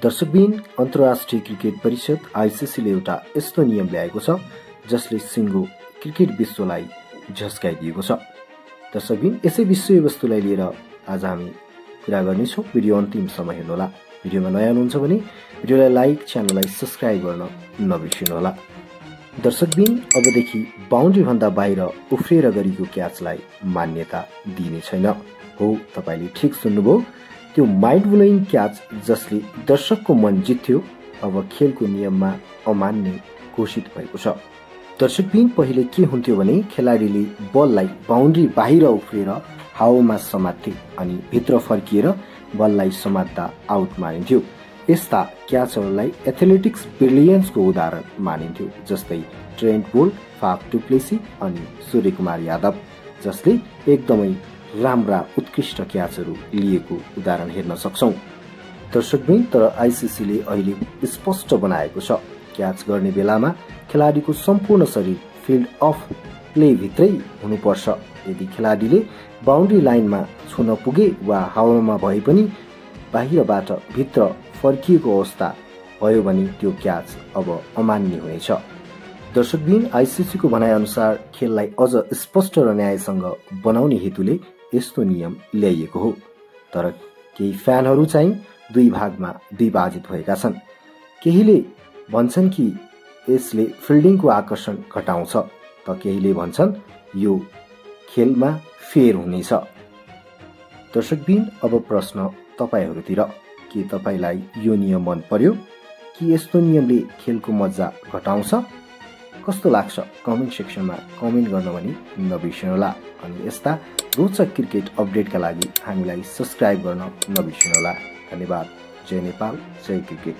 दर्शकबिन अन्तर्राष्ट्रिय क्रिकेट परिषद आईसीसीले एउटा यस्तो नियम ल्याएको छ जसले सिङ्गो क्रिकेट विश्वलाई झस्काइदिएको छ। दर्शकबिन यसै विषयवस्तुलाई लिएर आज हामी कुरा गर्नेछौँ। भिडियो अन्तिमसम्म हेर्नुहोला। भिडियोमा नयाँ हुनुहुन्छ भने भिडियोलाई लाइक, च्यानललाई सब्स्क्राइब गर्न नबिर्सिनुहोला। दर्शकबिन अबदेखि बाउन्ड्री भन्दा बाहिर उफ्रेर गरेको क्याचलाई मान्यता दिइने छैन। हो, तपाईले ठिक सुन्नुभयो। त्यो माइन्ड ब्लोइङ क्याच जसले दर्शकको मन जित्थ्यो अब खेलको नियममा अमान्य घोषित भएको छ। दर्शकबिन पहिले के हुन्थ्यो भने खेलाडीले बललाई बाउन्ड्री बाहिर उफ्रेर हावामा समात्थे अनि भित्र फर्किएर बललाई समात्दा आउट मानिन्थ्यो। यस्ता क्याचहरूलाई एथलेटिक्स ब्रिलियन्सको उदाहरण मानिन्थ्यो, जस्तै Trent Boult, Faf du Plessis अनि सूर्यकुमार यादव, जसले एकदमै राम्रा उत्कृष्ट क्याचहरू लिएको उदाहरण हेर्न सक्छौं। दर्शकबिन तर आईसीसीले अहिले स्पष्ट बनाएको छ, क्याच गर्ने बेलामा खेलाडीको सम्पूर्ण शरीर फिल्ड अफ प्ले भित्रै हुनुपर्छ। यदि खेलाडीले बाउन्ड्री लाइनमा छुन पुगे वा हावामा भए पनि बाहिरबाट भित्र फर्किएको अवस्था भयो भने त्यो क्याच अब अमान्य हुनेछ। दर्शकबिन आईसीसीको भनाइअनुसार खेललाई अझ स्पष्ट र न्यायसँग बनाउने हेतुले यस्तो नियम ल्याइएको हो। तर केही फ्यानहरू चाहिँ दुई भागमा विभाजित भएका छन्। केहीले भन्छन् कि यसले फिल्डिङको आकर्षण घटाउँछ, त केहीले भन्छन् यो खेलमा फेयर हुनेछ। दर्शकबिन अब प्रश्न तपाईहरुतिर, के तपाईलाई यो नियम मन पर्यो कि यस्तो नियमले खेलको मजा घटाउँछ? कस्तो लाग्छ कमेन्ट सेक्सनमा कमेन्ट गर्न पनि नबिर्सनुहोला। अनि यस्ता रोचक क्रिकेट अपडेटका लागि हामीलाई सब्स्क्राइब गर्न नबिर्सनुहोला। धन्यवाद। जय नेपाल, जय क्रिकेट।